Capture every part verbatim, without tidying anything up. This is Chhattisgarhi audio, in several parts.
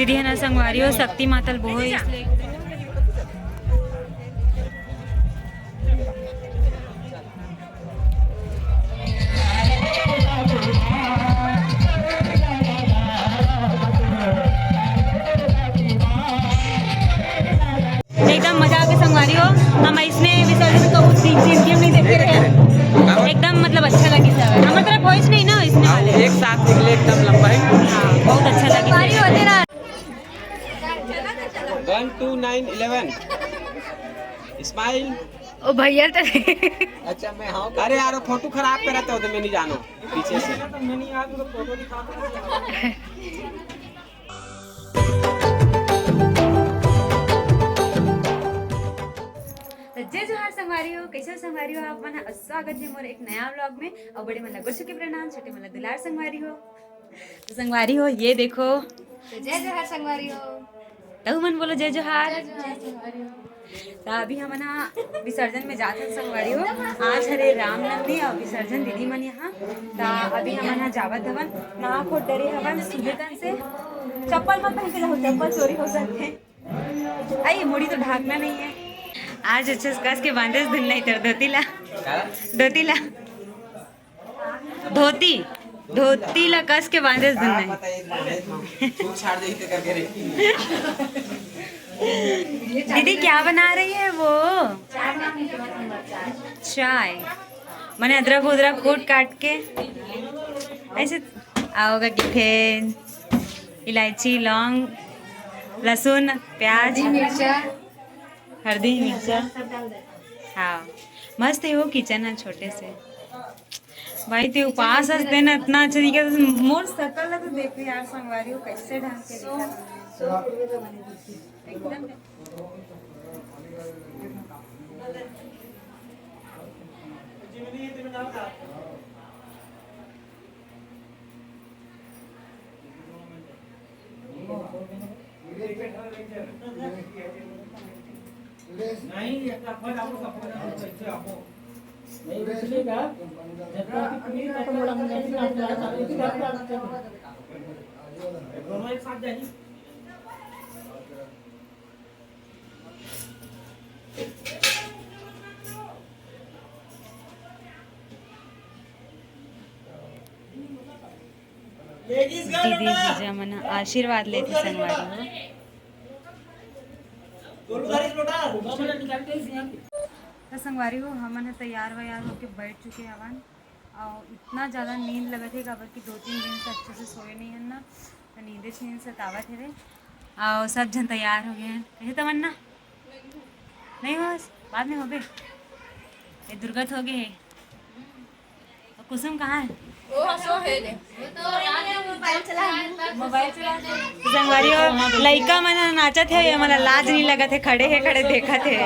दीदी हे ना संगवारी हो, शक्ति माता ल बोहे इसलिए। एकदम मजा आके संगवारी हो, हम इसने विसर्जन को उस दिन जिंदगी में नहीं देखे रहे। एकदम मतलब अच्छा लगी सब। हमारे तरफ वॉइस नहीं ना इसने वाले। एक साथ निकले एकदम लंबा है। हाँ, बहुत अच्छा लगी। One two nine eleven smile। ओ भैया तो अच्छा, मैं हाँ। अरे यार, वो फोटो खराब करत हो तो मैं नहीं जानो पीछे से। तो जय जोहार संगवारी हो, कैसे हो संगवारी हो आप मन? स्वागत है मोर एक नया व्लॉग में। और बड़े मन ला गोड़ छू के प्रणाम, छोटे मन ला दुलार संगवारी हो। तो संगवारी हो, ये देखो। तो जय जोहार संगवारी हो। तहु मन बोलो जय जोहार। जय जोहार संगवारी हो। तो अभी हमन ह विसर्जन में जात हन संगवारी हो। आज हरे रामनवमी और विसर्जन दीदी मन यहाँ। तो अभी हमन ह जावत हवन, नहा खोट डरे हवन सुबह कन से। चप्पल मत पहन के जाओ, चप्पल चोरी हो सकते हैं। आई, मुड़ी तो ढाकना नहीं है। आज अच्छे से कस के बांधे धुन नहीं तर धोती ला। धोती ला। धोती, धोती ला कस के बांधे धुन नहीं। दीदी क्या बना रही है वो? चाय। मैंने अदरक उदरक कूट काट के ऐसे आओगा किथे। इलायची, लौंग, लहसुन, प्याज, हल्दी, मिर्चा। हल्दी, मिर्चा। हाँ, मस्त है वो किचन है छोटे से। भाई ते उपास हस देना इतना अच्छा दिखा था। मोर शकल ला तो देखो यार संगवारी हो, कैसे ढंग के दिखा था। एकदम। दीदी जीजा मन आशीर्वाद लेथे संगवारी हो। तो संगवारी हो, हमन ह तैयार वैयार होके बैठ चुके हवन। और इतना ज़्यादा नींद लगत हे, काबर कि दो तीन दिन से अच्छे से सोए नहीं हन ना, तो नींदे छीन सतावत हवे। और सब झन तैयार हो गए हैं। कहे तमन्ना? नहीं हो, बाद में हो गए। ये दुर्गत हो गए है। और कुसुम कहाँ है? वो सो है रे। मोबाइल चला। संगवारी हो, लइका मन नाचत है, ये मन ला लाज नहीं लगत है, खड़े है, खड़े देखत है।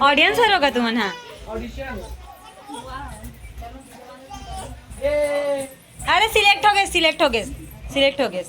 ऑडियंस हर होगा तुमन हा। अरे सिलेक्ट हो गए, सिलेक्ट हो गए, सिलेक्ट हो गए।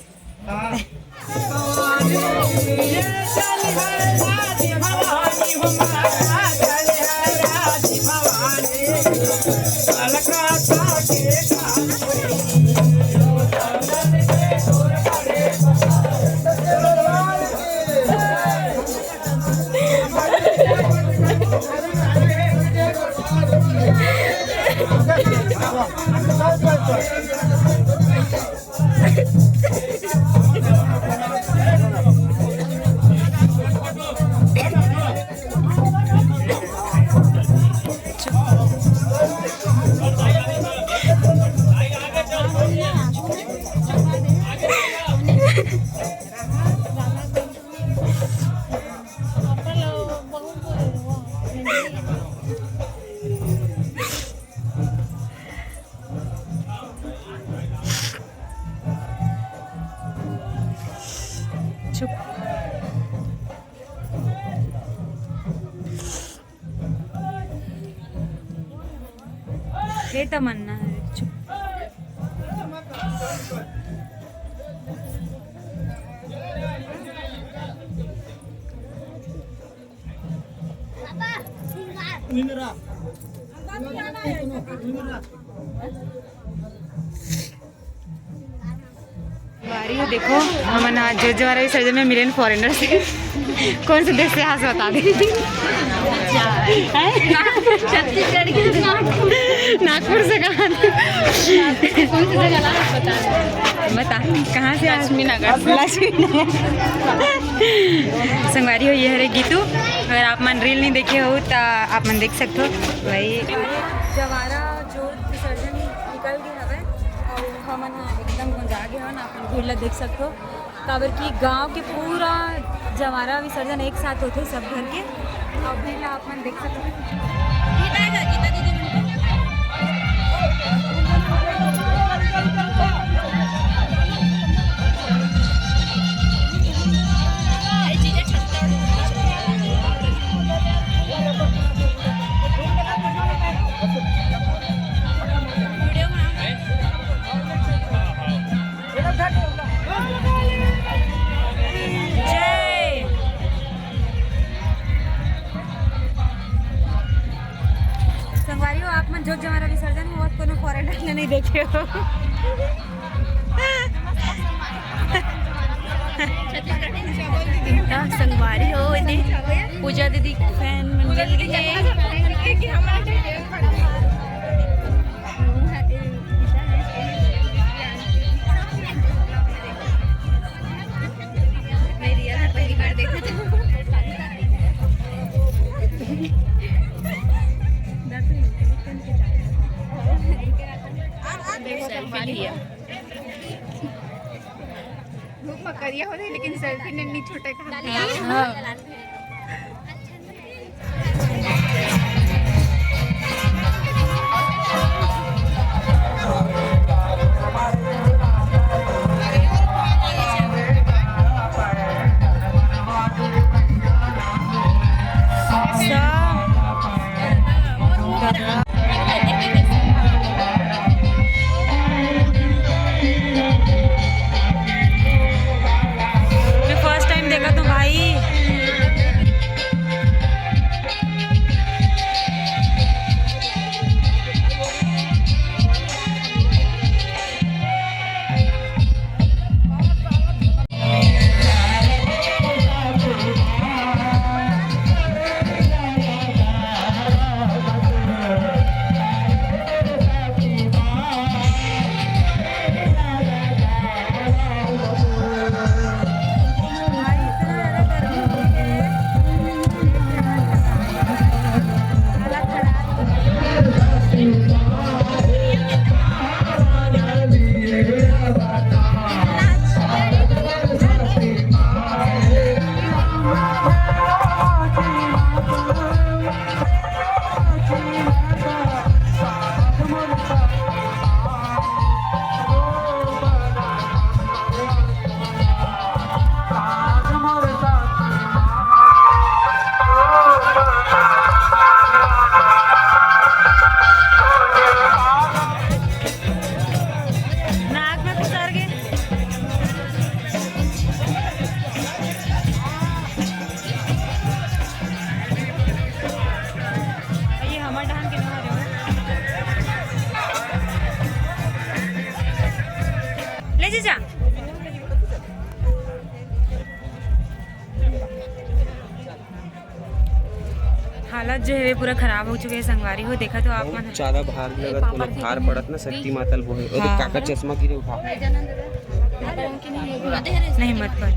चुप। ये तमन्ना है, चुप। अरे, ये देखो, हमन आज जोत जवारा विसर्जन में मिलेन foreigner से। कौन से देश से? हाँ, बता दे। हैं? छत्तीसगढ़ के। नागपुर से। कहाँ? कौन सी जगह ला, बता दे। बता, कहाँ से? लक्ष्मी नगर। लक्ष्मी नगर। संगवारी हो, ये हरे गीतू। अगर आप मन reel नहीं देखे हो तो आप मन देख सकते हो भाई। जवारा जोत विसर्जन निकल गए हवे और हमन ह एकदम गुंजा गए हन अपन भीड़ ला देख सकथो, काबर कि गांव के पूरा जवारा विसर्जन एक साथ होथे सब घर के। अउ भीड़ ला आप मन देख सकथो। गीता हे का? गीता दीदी मन को। जय। संगवारी हो, आप मन जोत जवारा विसर्जन होवत कोनो foreigner ने नहीं देखे हो। त संगवारी हो, एदे पूजा दीदी के fan मन मिल गे हे। धूप में करिया हो रहे, लेकिन selfie ने नहीं छूटे का। हाँ। मैं first time देखा तो भाई। नाक में कुछ आ गए। ये हमर डहान के नहर हे। ले जीजा। हालत जो हे पूरा खराब हो चुके हे संगवारी हो। देखा तो आप मन। ज्यादा भार लगत, कोनो भार पड़त ना, शक्ति मातल बोहे। ओदे हाँ। काका चश्मा गिरे उठा। नहीं मत कर।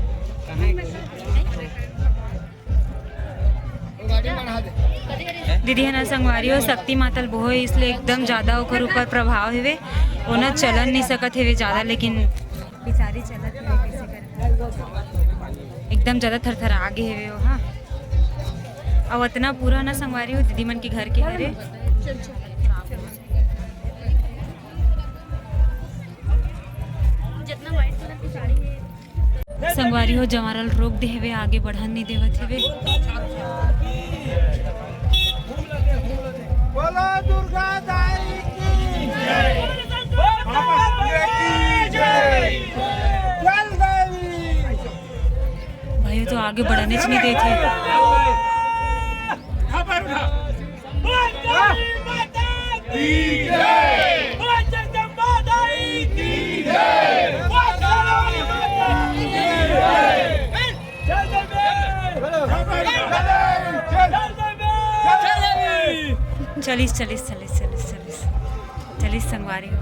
दीदी हे ना संगवारी हो, शक्ति मातल बोहे, इसलिए एकदम ज्यादा ओकर ऊपर प्रभाव हेवे। ओना चलन नहीं सकत हेवे ज्यादा, लेकिन बेचारी चलत हेवे, कैसे करके। एकदम ज्यादा थरथरा गे हेवे वो, हाँ। अब अतना पूरा ना संगवारी हो, दीदी मन के घर के हरे। जितना white colour की साड़ी है। संगवारी हो, जंवारा ल रोक दे हेवे, आगे बढ़न नहीं देवत हेवे। बोलो दुर्गा दाई की जय। जल देवी। भाई, तो आगे बढ़ने च नहीं देते। बोल जय माता की जय। बोल जगदम्बा दाई की जय। बोल जय चलिस, चलिस, चलिस, चलिस, चलिस, चलिस संगवारी हो।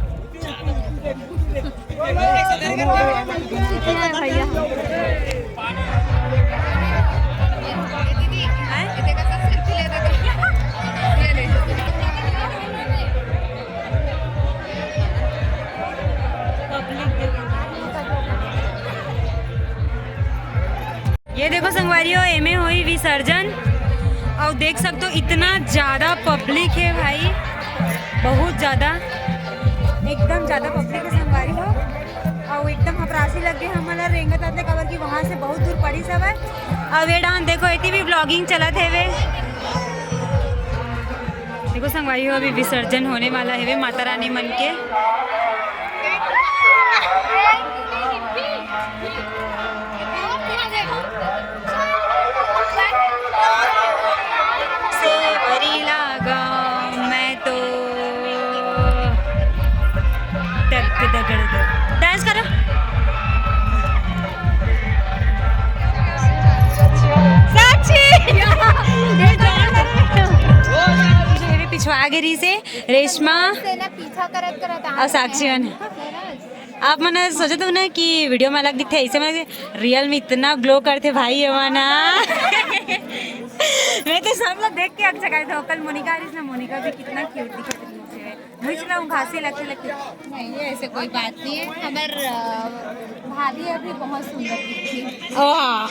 ये देखो संगवारी हो, एमे होई विसर्जन। अउ देख सकते हो, इतना ज्यादा पब्लिक है भाई, बहुत ज्यादा, एकदम ज्यादा पब्लिक है संगवारी हो। अउ एकदम हपरासी लग गए हमला रेंगत आते, काबर कि वहां से बहुत दूर पड़ी सब है। अब ये डांस देखो, एती भी ब्लॉगिंग चलत हेवे। देखो संगवारी हो, अभी विसर्जन होने वाला हेवे माता रानी मन के। से बरी लागा मैं तो टक दगड़ दो। डांस करो। साक्षी। ये पिछवा गिरी से रेशमा से ना पीछा करत करत आ और साक्षी मन। आप मन सोचत हो ना कि वीडियो में अलग दिखते, ऐसे में रियल में इतना ग्लो करते भाई ये मन। मैं तो सब लोग देख के अक जगह था, कल मोनिका आ रही ना, मोनिका भी कितना क्यूट दिखत रही है। मुझे ना घासे लगते लगते। नहीं, ऐसे कोई बात नहीं है। हमार, अ, भाभी अभी बहुत सुंदर दिखती है। ओ हाँ।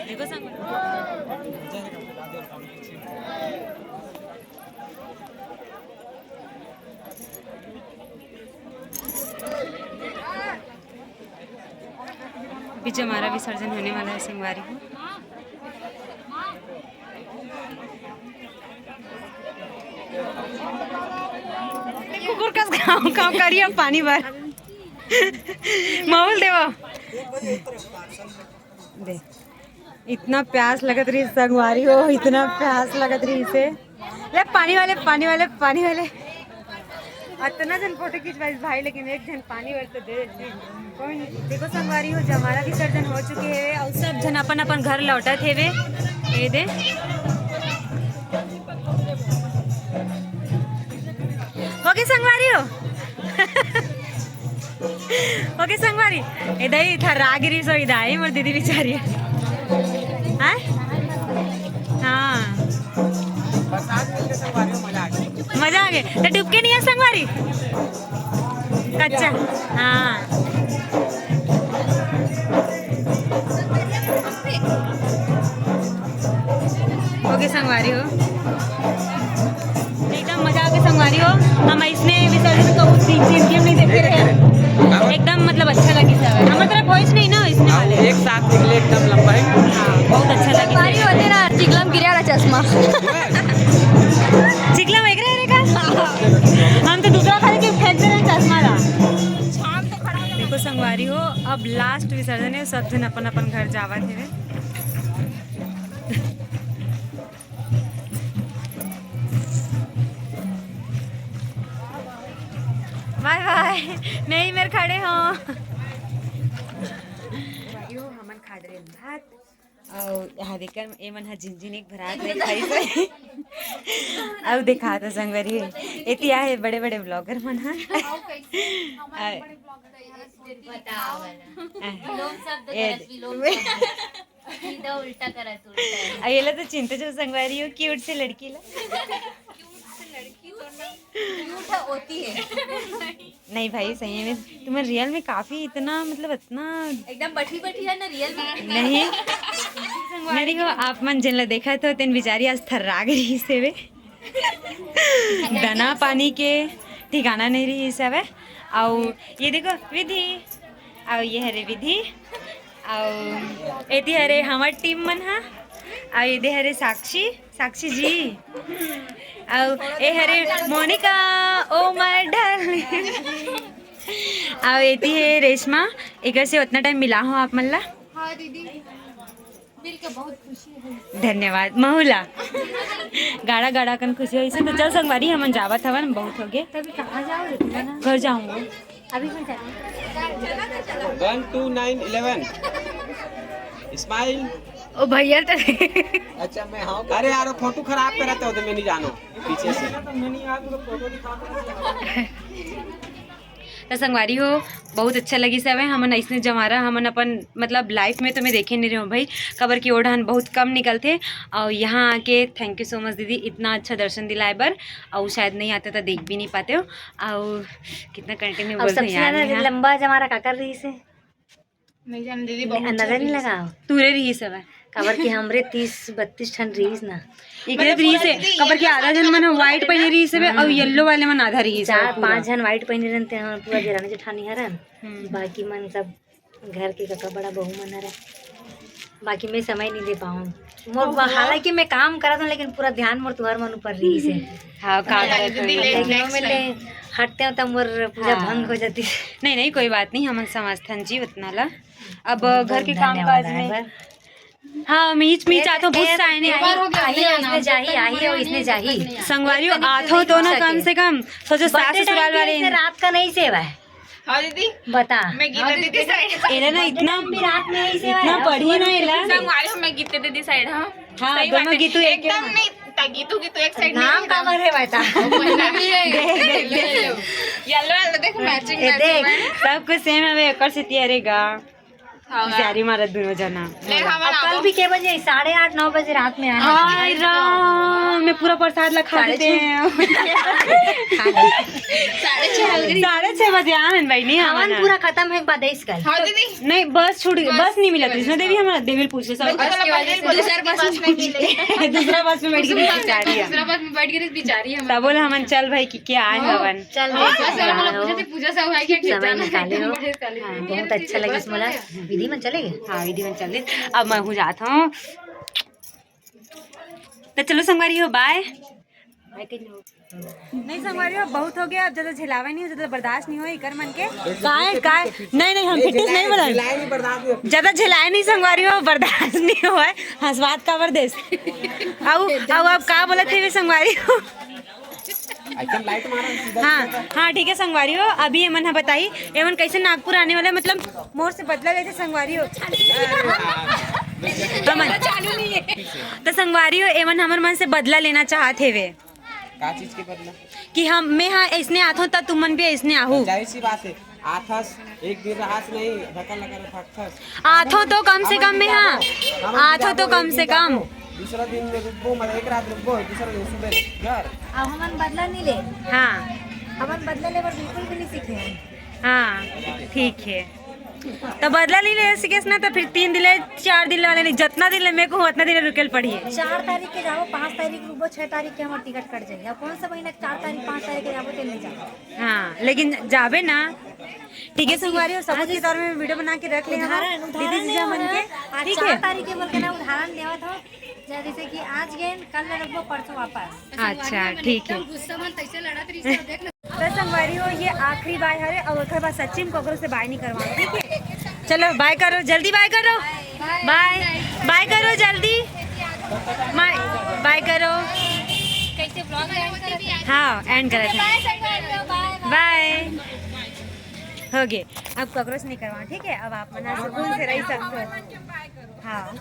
देखो संग। अभी जमारा विसर्जन होने वाला है संगवारी हो। कुकुर कस गाँव गाँव करिया पानी भर। माहौल देवा। दे। इतना प्यास लगत रही संगवारी हो, इतना प्यास लगत रही इसे। ले पानी वाले, पानी वाले, पानी वाले। अतना जन फोटो खिंचवाइस भाई, लेकिन एक जन पानी वाले तो दे दे। कोई नहीं। देखो संगवारी हो, जमारा विसर्जन हो चुके हेवे और सब जन अपन अपन घर लौटत हेवे। ये दे। हो गए संगवारी हो। ओके संगवारी, ए दाई थर्रा गिरी सो, ए दाई मोर दीदी बिचारी। हाँ? हाँ। मजा आ गए। तो डुबके नहीं है संगवारी? कच्चा। हाँ। ओके संगवारी हो, एकदम मजा आ गया संगवारी हो। हम इसने विसर्जन को उस दिन जिंदगी में नहीं देखते रहे। एकदम मतलब अच्छा लगी सब। हमारे तरफ वॉइस नहीं ना इसने वाले। एक साथ निकले एकदम लंबा है। हाँ, बहुत अच्छा लगी। संगवारी होते ना, चिगलम गिरा रहा चश्मा। चिगलम एक रहे का? हम तो दूसरा खाली के फेंक दे रहे चश्मा ला। देखो संगवारी हो, अब लास्ट विसर्जन है, सब जन अपन अपन घर जावा थे। बाय बाय। नहीं, मेरे खड़े हो। यो हमन खा डरे भात। अउ यहाँ देकर ए मन ह जिन जिन एक भरात ले खाई से। अउ देखा था संगवारी, एती आहे बड़े बड़े ब्लॉगर मन ह। बताओ ना। विलोम शब्द ए करत, विलोम शब्द। सीधा उल्टा करत, उल्टा। आ, येला तो चिंता जो संगवारी हो, क्यूट से लड़की ला। क्यूट से लड़की तो ना, क्यूट है, होती है। नहीं भाई, सही में तुम्हारे रियल में काफी इतना, मतलब, इतना एकदम बठी बठी है ना रियल में। नहीं। संगवारी हो, आप मन जिन ला देखा तो तेन बिचारी आज थर्रा गई से वे। दाना पानी के ठिकाना नहीं रही इस हवे। अउ ये देखो विधि, अउ ये हरे विधि, अउ एती हरे हमर टीम मन हा, अउ एदे हरे साक्षी, साक्षी जी, अउ ए हरे मोनिका, ओ माय डार्लिंग, अउ एती हे रेशमा। एकर से उतना टाइम मिला हो आप मन ला। हाँ दीदी। मिलके बहुत खुशी है। धन्यवाद। महू ला गाड़ा गाड़ा कन खुशी होइसे। तो चल संगवारी, हमन जावत हवन, बहुत हो गए। तभी कहाँ जाओ रे तुम? घर जाऊंगा। अभी घर जाओ। One two nine eleven. Smile. ओ भैया तो अच्छा, मैं हाँ। अरे यार, फोटो खराब करत हो तो मैं नहीं जानो पीछे से। तो संगवारी हो, बहुत अच्छा लगिस हवय। हमन अइसने जवारा हमन अपन मतलब लाइफ में तो मैं देखे नहीं रहे भाई, काबर कि ओढ़ान बहुत कम निकलथे। और यहाँ आके thank you so much दीदी, इतना अच्छा दर्शन दिलाए बर। और शायद नहीं आते तो देख भी नहीं पाते हो। और कितना कंटिन्यू अब बोलते सबसे हैं यार ज्यादा यहाँ। लंबा जवारा काकर रहिस हे? नहीं जान दीदी, बहुत नजर नहीं लगाओ। तुरे रहिस हवय। काबर कि हमरे तीस बत्तीस ठन रहिस ना। एकरे मतलब रहिस पूरा हे, दीदी काबर कि yellow आधा साड़ी जन मन वाला ह पूरा white पहने रहिस हवे, अउ yellow वाले मन आधा रहिस हवे चार पूरा। पांच झन white पहने रहते हैं, पूरा देरानी जेठानी हरन। हम्म। बाकी मन सब घर के कका बड़ा बहू मन हरन। बाकी मैं समय नहीं दे पाऊँ। मोर ओहो। हालांकि मैं काम करत हूँ, लेकिन पूरा ध्यान मोर तुहर मन ऊपर रहिस हे। हाँ, का हाँ, करत दीदी, हवे? Next लेकिन ओमे time। ले हटते हो तब मोर पूजा हाँ। भंग हो जाती। नहीं, नहीं, कोई बात नहीं, हमन समझथन जी उतना ला। अब घर के काम काज में हाँ, मीच मीच आथो, बहुत साइने। आही, आही, इसने जाही, आही, और इसने जाही। संगवारी हो, आथो तो ना, कम से कम सोचो, सास ससुराल वाले। रात का नहीं सेवा है। हाँ दीदी। बता। मैं गीता दीदी side। एला ना इतना, भी रात में नहीं सेवा इतना है। पढ़ी ना एला। संगवारी हो, मैं गीता दीदी side, हाँ। हाँ, सही दोनों बात है। गीतू एक एकदम है। नहीं, ता गीतू, गीतू एक side नाम नहीं का बर है बता। देख, देख, देख। Yellow, yellow, देख, matching, ए, matching देख, है। सब कुछ same है, एकर से तियारेगा। हाँ। होशियारी मारत दोनों जना। ले, हमन अब कल आबो। भी के बजे? साढ़े आठ, नौ बजे रात में आना। हाय राम, मैं पूरा प्रसाद ला खा देते हैं। साढ़े छह बजे। साढ़े छह बजे आन बहिनी, हमन हमन पूरा खत्म है, बाद इस कल। हाँ दीदी। नहीं, बस छूट गई, बस नहीं मिला कृष्णा देवी, हमारा देवी पूछ ले सब। बस के बाद दूसरा बस में बैठ के बिचारी है। दूसरा बस में बैठ के बिचारी है। दूसरा बस में बैठ के बिचारी है। तब बोले हमन चल भाई कि क्या आए हवन। चल हाँ, भाई, बस हम लोग पूछे थे, पूजा सब है क्या, समय जाना है निकाले हो। क्या? हाँ, बहुत अच्छा लगे मोला। विधि मन चले गए? हाँ, विधि मन चले। अब मैं हूँ जात हूँ। तो चलो संगवारी हो, बाय। नहीं संगवारी हो, बहुत हो गया, अब ज्यादा झेलावे नहीं हो, ज्यादा बर्दाश्त नहीं हो, इकर मन के। काय, काय? नहीं, नहीं, हम फिटिस नहीं बोला। ज्यादा झेलाए नहीं संगवारी हो, बर्दाश्त नहीं हो, हंसवात का बर्देश। आऊ, आऊ, अब का बोलत हे संगवारी हो? एकदम लाइट मारा सीधा हाँ, सीधा। हाँ, ठीक है संगवारी हो, अभी एमन ह बताई, एमन कैसे नागपुर आने वाला है, मतलब मोर से बदला लेथे संगवारी हो। हमन तो संगवारी हो, एमन हमर मन से बदला लेना चाहत हेवे। का चीज के बदला? कि हम, मैं हाँ ऐसने आथों त तुमन भी ऐसने आहू। जाहिर सी बात है, आथस एक दिन रहस नहीं, ढक्कन लगा रहे फटथस। आथो तो कम से कम में हाँ। आथो तो कम से कम। दूसरा दिन में रुकबो, मतलब एक रात रुकबो, दूसरा दिन सुबह घर। अब हमन बदला नहीं ले। हाँ। हमन बदला लेबर बिल्कुल भी नहीं सीखे हैं। हाँ, ठीक है। तो बदला नहीं ले सीखेस ना, तो फिर तीन दिन ले, चार दिन वाले नहीं, जितना दिन ले मेरे को उतना दिन रुके ल पड़िए। चार तारीख के जाओ, पाँच तारीख रुकबो, छह तारीख के हमारा टिकट कट जाएगी। अब कौन सा महीना चार तारीख, पाँच तारीख के जाओ, तेल नहीं जाओ। हाँ, लेकिन जाबे ना। ठीक है, संगवारी हो, सबूत के तौर में वीडियो बना के रख ले हम। उधारण, उधारण दीदी जीजा मन के। आज ठीक है। चार तारीख के बोल के ना उधारण देवत हो। जैसे कि आज गए, कल रखबो, परसों वापस। अच्छा, ठीक है। गुस्सा मन तैसे लड़त रही, देख। तो संगवारी हो, ये आखिरी बाय हरे और ओकर बाद सच्ची में ककरो से बाय नहीं करवाओ, ठीक है? चलो बाय करो, जल्दी बाय करो। बाय, बाय करो जल्दी। बाय, बाय करो। कैसे vlog end करते हैं? हाँ, एंड करते हैं। बाय संगवारी हो, बाय, बाय। बाय। हो गए, अब ककरो से नहीं करवाओ, ठीक है? अब आप मना सुकून से रह सकते हो। हाँ।